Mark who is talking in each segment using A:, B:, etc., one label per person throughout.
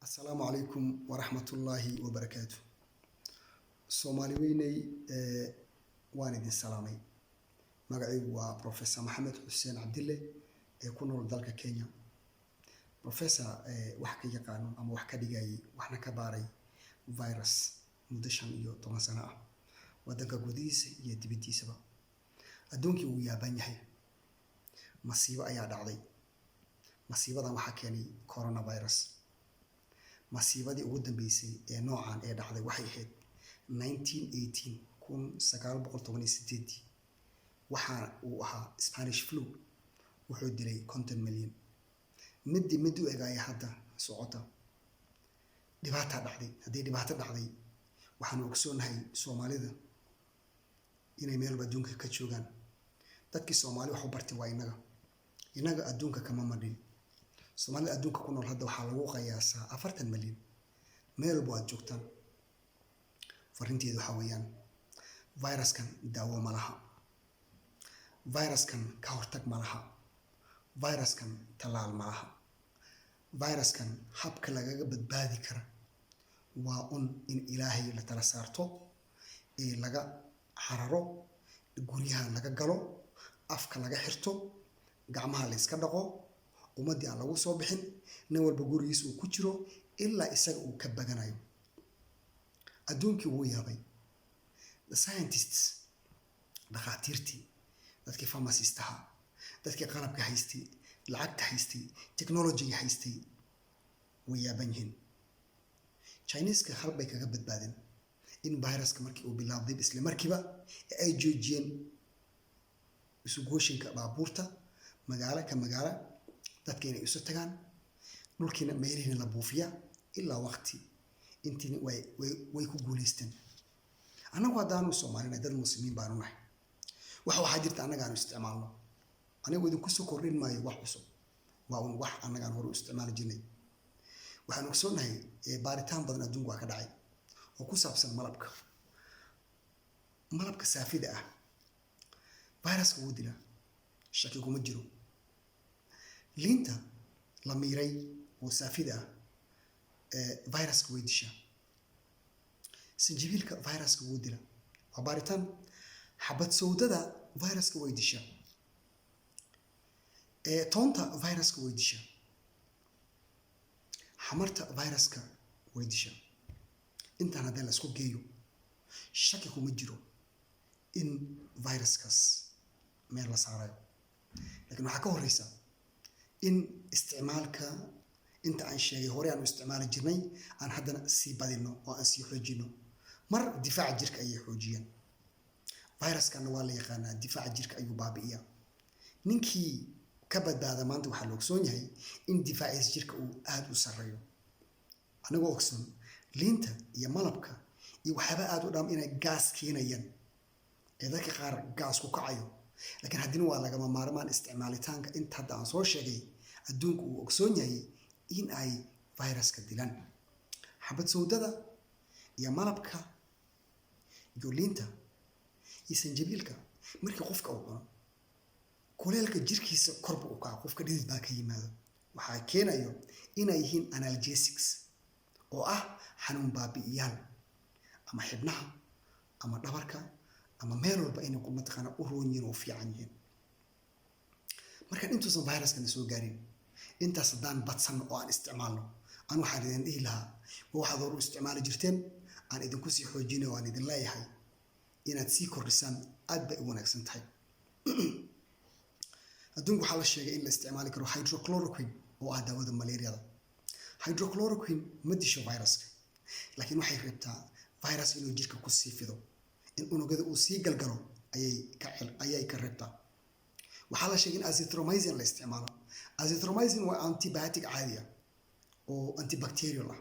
A: Asalaamu calaykum waraxmatullaahi wabarakaatu. Soomaali weyney, waan idin salaamay. Magacaygu waa Professor Maxamed Xuseen Cabdille ee ku nool dalka Kenya. Professor wax ka yaqaano ama wax ka dhigayay, waxna ka baaray virus muddo 15 sano ah, wadanka gudihiisa iyo dibaddiisaba. Adduunkii wuu yaaban yahay, masiibo ayaa dhacday. Masiibadan waxaa keenay coronavirus. Masiibadii ugu dambeysay ee noocan ee dhacday waxay ahayd 1918, 1918-dii. Waxa uu ahaa Spanish flu, wuxuu dilay 50 milyan. Midii mid u egaaya hadda socota. Dhibaataa dhacday. Haddii dhibaato dhacday, waxaanu ogsoonahay Soomaalida inay meel walba adduunka ka joogaan. Dadkii Soomaali wax u bartay waa innaga. Innaga adduunka kama madhin. Soomaalida adduunka ku nool hadda waxaa lagu qiyaasaa 40 milyan. Meel walba aad joogtaan, fariinteedu waxaa weeyaan: viruskan daawo ma laha, viruskan ka hortag ma laha, viruskan tallaal ma laha. Viruskan habka lagaga badbaadi kara waa un in Ilaahay la tala saarto ee laga cararo, guryaha laga galo, afka laga xirto, gacmaha la iska dhaqo, ummaddii aan lagu soo bixin, nin walba gurigiisa uu ku jiro ilaa isaga uu ka baganayo. Adduunkii wuu yaabay. The scientists, dhakhaatiirtii, dadkii pharmacistaha, dadkii qalabka haystay, lacagta haystay, technologyga haystay, way yaaban yihiin. Chineska hal bay kaga badbaadeen: in viruska markii uu bilaabday isla markiiba ay joojiyeen isugooshinka baabuurta magaalo ka magaalo, dadka inay isu tagaan, dhulkiina meelihiina la buufiya ilaa waqti intiina way ku guuleysteen. Annagu haddaanu Soomaalina, dad Muslimiin baanu nahay. Waxaa jirta annaga aanu isticmaalno. Anigu idinku soo kordhin maayo wax cusub, waa un wax annagaan hore u isticmaali jirnay. Waxaan ogsoonnahay baaritaan badan adduunku waa ka dhacay oo ku saabsan malabka. Malabka saafida ah viruska wuu dilaa, shaki kuma jiro. Liinta la miiray oo saafida ah viruska way dishaa. Sanjibiilka viruska wuu dilaa, waa baaritaan. Xabad sawdada viruska way dishaa. Toonta viruska way dishaa. Xamarta viruska way dishaa. Intaan haddii la isku geeyo, shaki kuma jiro in viruskaas meel la saarayo. Laakiin waxaa ka horeysa in isticmaalka inta aan sheegay hore aan u isticmaali jirnay aan haddana sii badino oo aan sii xoojino. Mar difaaca jirka ayay xoojiyeen. Viruskana waa la yaqaanaa, difaaca jirka ayuu baabi'iyaa. Ninkii ka badbaada maanta waxaa la ogsoon yahay in difaaciisa jirka uu aada u sarreeyo. Anagoo ogsoon liinta iyo malabka iyo waxyaaba aada u dham inay gaas keenayaan ee dadka qaar gaas ku kacayo, laakiin haddina waa lagama maarmaan isticmaalitaanka inta hadda aan soo sheegay. Adduunku uu ogsoon yahay in ay viruska dilaan xabad sawdada iyo malabka iyo liinta iyo sanjabiilka. Markii qofka uu cuno, kuleelka jirkiisa korba u kaca, qofka dhidid baa ka yimaado. Waxaa keenayo inay yihiin analgesics oo ah xanuun baabi'iyaal, ama xibnaha ama dhabarka ama meel walba inay mataqaana u roon yihiin oo fiican yihiin. Markaan intuusan viruskana soo gaarin, intaas haddaan badsanno oo aan isticmaalno, aan waxaan idin dhihi lahaa ma waxaad hor u isticmaali jirteen aan idinku sii xoojinay oo aan idin leeyahay inaad sii kordhisaan aad bay u wanaagsan tahay. Adduunku waxaa la sheegay in la isticmaali karo hydrochloroquine oo ah daawada malaariyada. Hydrochloroquine ma disho viruska, laakiin waxay reebtaa virus inuu jirka kusii fido, in unugyada uu sii galgalo ayay ka reebtaa. Waxaa la sheegay in azithromycin la isticmaalo. Azithromycin waa antibiotic caadi ah oo antibacterial ah,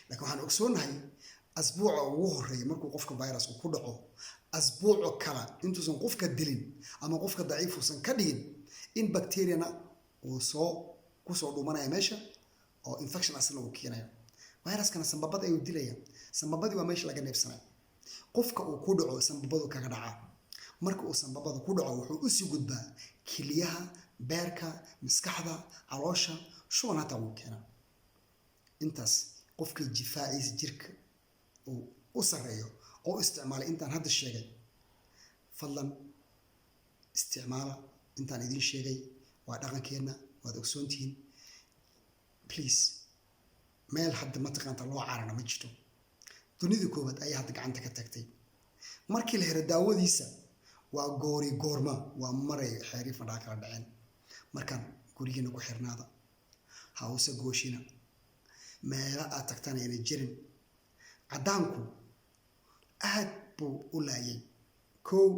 A: laakiin waxaan ogsoonahay asbuuca ugu horeeya markuu qofka virus uu ku dhaco, asbuuco kala intuusan qofka dilin ama qofka daciif uusan ka dhigin, in bacteriana uu soo kusoo dhumanaya meesha oo infection asna uu keenayo. Viruskana sambabada ayuu dilaya. Sambabadii waa meesha laga neefsanayo. Qofka uu ku dhaco sambabadu kaga dhacaa. Marka uu sambabada ku dhaco, wuxuu usii gudbaa keliyaha, beerka, maskaxda, caloosha, shuban hataa wuu keenaa. Intaas Qofkii difaaciisa jirka uu u sarreeyo oo isticmaalay intaan hadda sheegay, fadlan isticmaala intaan idiin sheegay. Waa dhaqankeenna, waad ogsoontihiin. Please, meel hadda mataqaanta loo carana ma jirto. Dunida koowaad ayaa hadda gacanta ka tagtay. Markii la helo daawadiisa waa goori goorma, waa maray xeerii fandhaa kala dhaceen. Markaan gurigiina ku xirnaada, hawse gooshina, meelo aad tagtana ayna jirin. Caddaanku aad buu u laayay. Kow,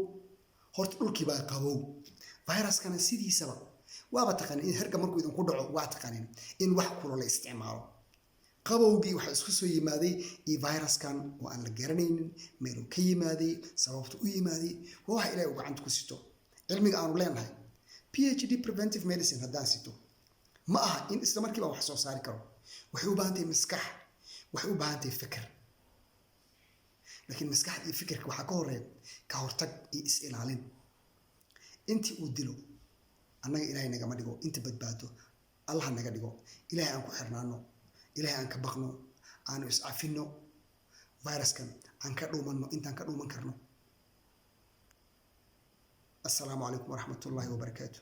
A: horta dhulkii baa qabow. Viruskana sidiisaba waaba taqaanin in herga markuu idinku dhaco, waa taqaanin in wax kulo la isticmaalo. Qabowgii waxaa isku soo yimaaday iyo viruskan oo aan la garanaynin meeluu ka yimaaday, sababta u yimaaday. Waa waxa Ilahay uu gacanta ku sito. Cilmiga aanu leenahay, PhD preventive medicine haddaan sito, ma aha in isla markiiba wax soo saari karo. Waxay u baahan tahay maskax, waxay u baahan tahay fikir. Laakiin maskaxda iyo fikirka waxaa ka horeeya ka hortag iyo is-ilaalin. Intii uu dilo annaga Ilaahay nagama dhigo, inta badbaado Allah naga dhigo. Ilahay aan ku xirnaano, Ilahay aan ka baqno, aanu iscafino, viruskan aan ka dhuumanno intaan ka dhuuman karno. Assalaamu calaykum waraxmatullaahi wabarakaatu.